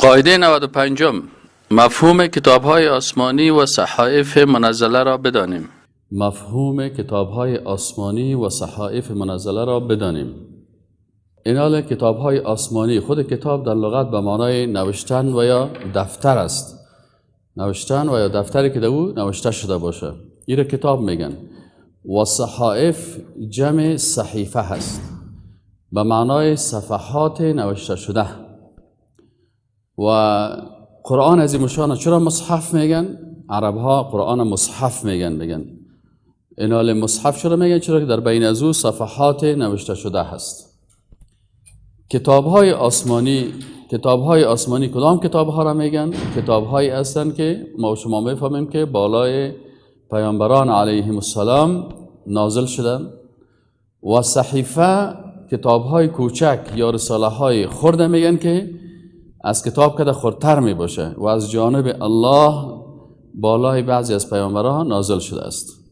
قاعده 95، مفهوم کتاب های آسمانی و صحائف منزله را بدانیم. مفهوم کتاب های آسمانی و صحائف منزله را بدانیم. اینال کتاب های آسمانی، خود کتاب در لغت به معنای نوشتن و یا دفتر است. نوشتن و یا دفتری که در او نوشته شده باشه، این را کتاب میگن. و صحائف جمع صحیفه هست، به معنای صفحات نوشته شده. و قرآن عظیم شان چرا مصحف میگن؟ عرب ها قرآن مصحف میگن. میگن اینال مصحف چرا میگن؟ چرا که در بین از او صفحات نوشته شده هست. کتاب های آسمانی، کتاب های آسمانی کدام کتاب ها را میگن؟ کتاب هایی هستند که ما و شما میفهمیم که بالای پیامبران علیهم السلام نازل شدن. و صحیفه کتاب های کوچک یا رساله های خرده میگن که از کتاب کده خردتر می باشه و از جانب الله بالای بعضی از پیامبران نازل شده است.